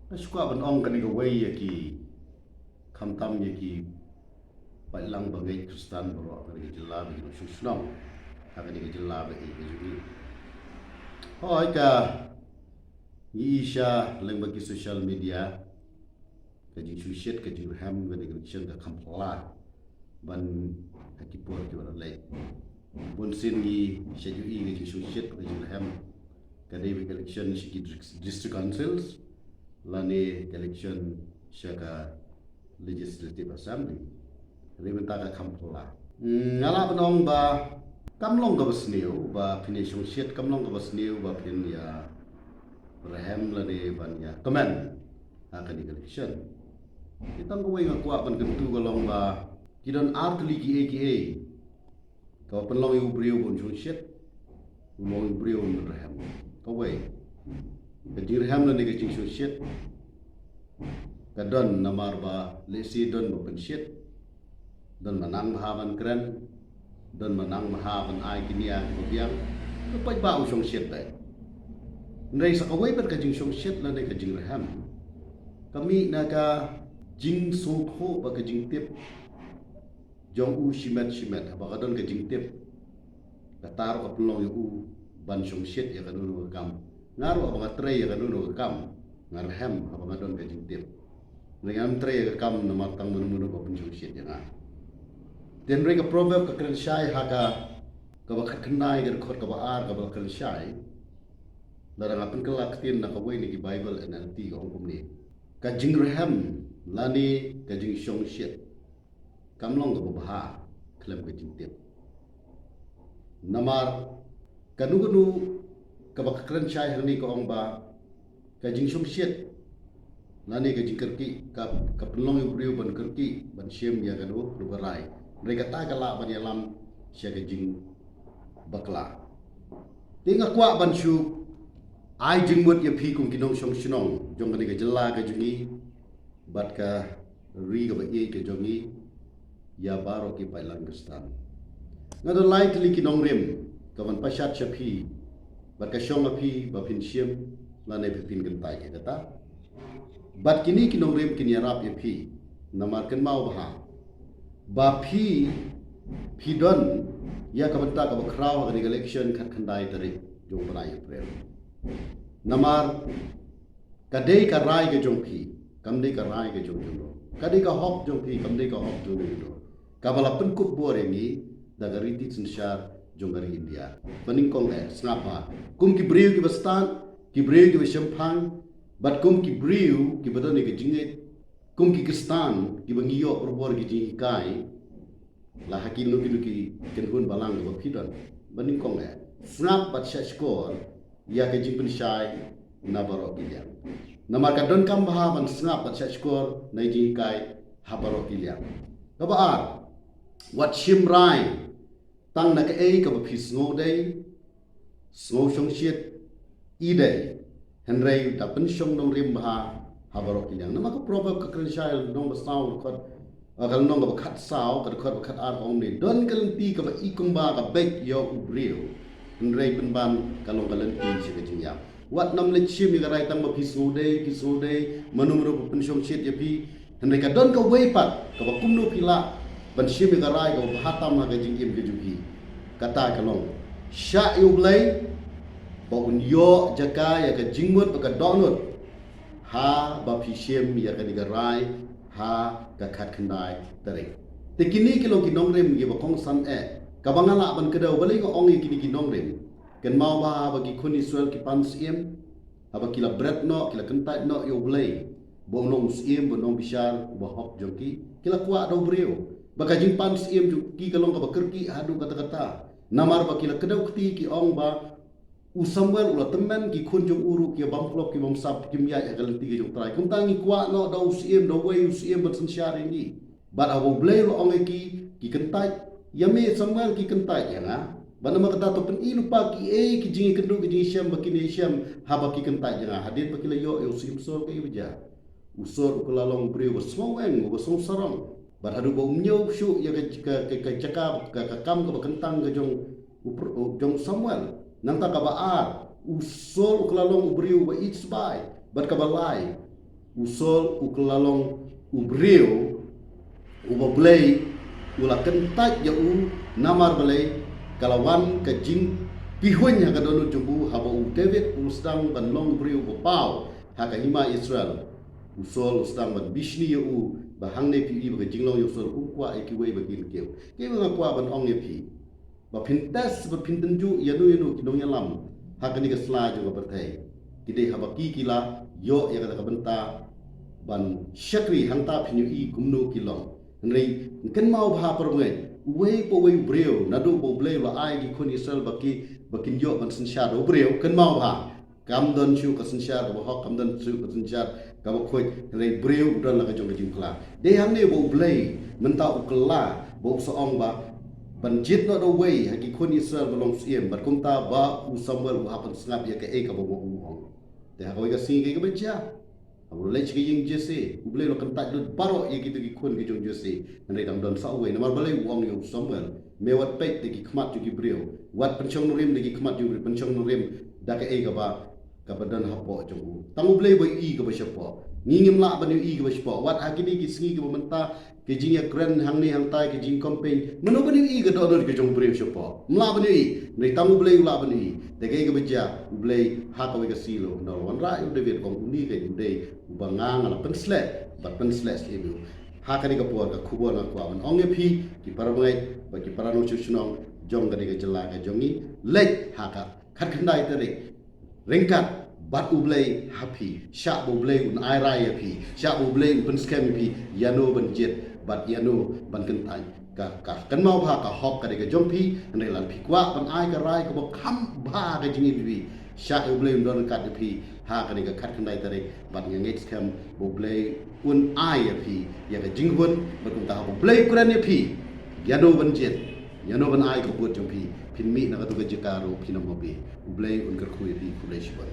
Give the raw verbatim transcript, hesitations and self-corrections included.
Nga shu kwah ban ong kane kawei ïa ki, khamtam ïa ki paidlang bangeit Khristan baroh ha kane ka jylla ba ki nongshong shnong ha kane ka jylla ba ïeit ka jong ngi. Hooid, ka ngi ïohi sha lyngba ki social media ka jingshongshit, ka jingrhem, ka jingshit ka kham phylla ban ha ki por kiba la leit. Bun sien ngi shait ïohi ka jingshongshit, ka jingrhem, ka dei ba ka election sha ki dis-, district councils lane ka election sha ka Legislative Assembly. Hynrei mynta ka kham phylla. Hmm, nga lah ban ong ba kam long kaba sniew ba phin ïa shongshit, kam long kaba sniew ba phin ïa rhem lane ban ïa kmen ha kane ka election. Te tang kawei nga kwah ban kyntu ka long ba ki don ar tylli kiei kiei. Kaba pynlong ïa u briew ban shongshit, u long u briew ban rhem. Kawei, ka jingrhem lane ka jingshongshit ka don namar ba lehse don ba pynshit, don ba nang bha ban kren, don ba nang bha ban ai ki nia kiba biang, ka paidbah u shongshit beit. Hynrei sa kawei pat ka jingshongshit lane ka jingrhem ka mih na ka jingsngewthuh bad ka jingtip jong u shimet shimet, haba ka don ka jingtip, kata ruh ka pynlong ïa u ban shongshit ïa kano kano ka kam. Nga ruh haba nga trei ïa kano kano ka kam, nga rhem haba nga don ka jingtip. Hynrei ngam trei ïa ka kam namar tang mano mano ba pynshongshit ïa nga. Te hynrei ka proverb ka kren shai ha ka, kaba khatkhyndai, ka dkhot kaba ar kaba kren shai. Lada nga pynkylla ktien na kawei na ki Bible N L T ka ong kumne: ka jingrhem lane ka jingshongshit kam long kaba bha khlem ka jingtip. Namar kano kano kaba ka kren shai hangne ka ong ba ka jingshongshit lane ka jingkyrkieh ka, ka pynlong ïa u briew ban kyrkieh ban shim ïa kano kano ka rai. Hynrei kata ka lah ban ïalam sha ka jingbakla. Te nga kwah ban shu ai jingmut ïa phi kum ki nongshong shnong jong kane ka jylla ka jong ngi bad ka ri kaba ïeit ka jong ngi, ïa baroh ki paidlang Khristan. Nga don lai tylli ki nongrim kaban pashat sha phi bad ka shong ha phi ba phin shim lane ba phin kyntait ïa kata. Bad kine ki nongrim kin ïarap ïa phi namar kynmaw bha ba phi, phi don ïa ka bynta kaba khraw ha kane ka election khatkhyndai tarik jong u bnai April. Namar ka dei ka rai ka jong phi, kam dei ka rai ka jong u jong u. Ka dei ka hok jong phi, kam dei ka hok jong u jong u. Kaba la pynkup bor ïa ngi da ka riti synshar jong ka ri India. Ba nyngkong eh, sngap bha, kum ki briew kiba stad, ki briew kiba shemphang, bad kum ki briew kiba don ïa ka jingngeit, kum ki Khristan kiba ngi ïoh barabor ki jinghikai la ha kino kino ki kynhun balang kaba phi don. Ba nyngkong eh, sngap bad shahshkor ïa ka jingpynshai na baroh ki liang. Namar ka donkam bha ban sngap bad shahshkor na ka jinghikai ha baroh ki liang. Kaba ar, wat shim rai tang na kaei kaba phi sngew dei, sngew shongshit ïa dei, hynrei da pynshong nongrim bha ha baroh ki liang. Namar ka proverb ka kren shai, lynnong ba saw, dkhot, eh, ka lynnong kaba khatsaw, ka dkhot ba khatar ka ong ne: don ka lynti kaba i kumba ka beit ïa u briew, hynrei pynban ka long ka lynti sha ka jingïap. Wat nym leit shim ïa ka rai tang ba phi sngew dei, phi sngew dei, mano mano ba pynshongshit ïa phi. Hynrei ka don kawei pat kaba kumno phi lah ban shim ïa ka rai kaba bha tam ha ka jingim ka jong phi. Kata ka long, shah ïa U Blei ba un ïoh jaka ïa ka jingmut bad ka dohnud haba phi shim ïa kane ka rai ha ka khatkhyndai tarik. Te kine ki long ki nongrim kiba kongsan eh, kaba nga lah ban kdew. Balei nga ong ïa kine ki nongrim? Kynmaw ba haba ki khun Israel ki pan syiem, haba ki la bret noh, ki la kyntait noh ïa U Blei ba un long u syiem, ba un long bishar uba hok jong ki, ki la kwah da u briew. Ba ka jingpan syiem jong ki ka long kaba kyrkieh haduh katta katta. Namar ba ki la kdew kti, ki ong ba u Samuel u la tymmen, ki khun jong u ruh ki bamklop, ki bamsap, kim ïaid ha ka lynti ka jong U Trai. Kumta ngi kwah noh da u syiem, da uwei u syiem ban synshar ïa ngi. Bad haba U Blei u la ong ïa ki, ki kyntait ïa me Samuel, ki kyntait ïa nga. Bad namar kata to pyni lypa kiei ki jingïakynduh, ki jingïashem ba kin ïashem haba ki kyntait ïa nga. Hadien ba ki la ïoh ïa u syiem Saul, kaei ba jia? U Saul u la long u briew uba sngewweng, uba sngewsarong. Bad haduh ba um ñiew shuh ïa ka, ka, ka, ka jaka, ka, ka kam kaba kyntang ka jong u pr-, u, jong u Samuel. Nangta kaba ar, u Saul u la long u briew uba ïeit sbai. Bad kaba lai, U Saul u kylla long u briew uba Blei u la kyntait ïa u, namar balei? Ka la wan ka jingpihuiñ ha ka dohnud jong u, haba u David u sdang ban long u briew uba paw ha ka hima Israel. U Saul u sdang ban bishni ïa u, ba hangne phi ïohi ba ka jinglong ïa u Saul um kwah ïa kiwei ba kin kiew. Kaei ba nga kwah ban ong ïa phi, ba phin test, ba phin tynjuh ïano ïano ki nongïalam ha kane ka sla jong ka pyrthei. Ki dei haba ki ki la ïoh ïa kata ka bynta ban shakri, hangta phin ïohi kumno ki long. Hynrei kynmaw bha para bangeit, uwei pa uwei u briew, naduh ba U Blei u la ai ki khun Israel ba ki, ba kin ïoh ban synshar da u briew, kynmaw bha. Kam don shuh ka synshar kaba hok, kam don shuh ka synshar kaba khuid. Hynrei briew u don la ka jong ka jingphylla. Dei hangne ba U Blei mynta u kylla, ba u sa ong ba ban jied noh da uwei ha ki khun Israel ba long syiem, bad kumta ba u Samuel u hap ban sngap ïa kaei kaba u ong. Te ha kawei ka sngi kaei kaba jia? Haba u la leit sha ka ïing Jesse, U Blei u la kyntait lut baroh ïa kito ki khun ki jong Jesse. Hynrei dang don sa uwei, namar balei? U ong ïa u Samuel, me wat peit da ki khmat jong ki briew, wat pynshong nongrim da ki khmat jong u briew, pynshong nongrim da kaei kaba, kaba don hapoh jong u. Tang U Blei ba ïohi kaba shapoh. Ngi ngim lah ban ïohi kaba shapoh. Wat ha kine ki sngi kiba mynta, ki jingïakren hangne hangtai, ki jingcampaign, mano ban ïohi ka dohnud ka jong u briew shapoh? Ym lah ban ïohi. Hynrei tang U Blei u lah ban ïohi. Te kaei kaba jia? U Blei ha kawei ka sngi u la wanrah ïa u David, ong, une ka dei uba nga, nga la pynsleh bad pynsleh syiem ïa u. Ha kane ka por ka khubor nga kwah ban ong ïa phi ki para bangeit bad ki para nongshong shnong jong kane ka jylla ka jong ngi, leit ha ka khatkhyndai tarik, ryngkat bad U Blei ha phi, shah ba U Blei un ai rai ïa phi, shah ba U Blei un pynskhem ïa phi ïano ban jied bad ïano ban kyntait. Ka, ka kynmaw bha, ka hok ka dei ka jong phi. Hynrei lada phi kwah ban ai ka rai kaba kham bha, ka jingim jong phi, shah ïa U Blei un don ryngkat ïa phi ha kane ka khatkhyndai tarik. Bad nga ngeit skhem ba U Blei un ai ïa phi ïa ka jinghun, bad kumta haba U Blei u kren ïa phi ïano ban jied, ïano ban ai ka vote jong phi, phin mih na kato ka jaka ruh phin ym hapdeng. U Blei un kyrkhu ïa phi, khublei shibun.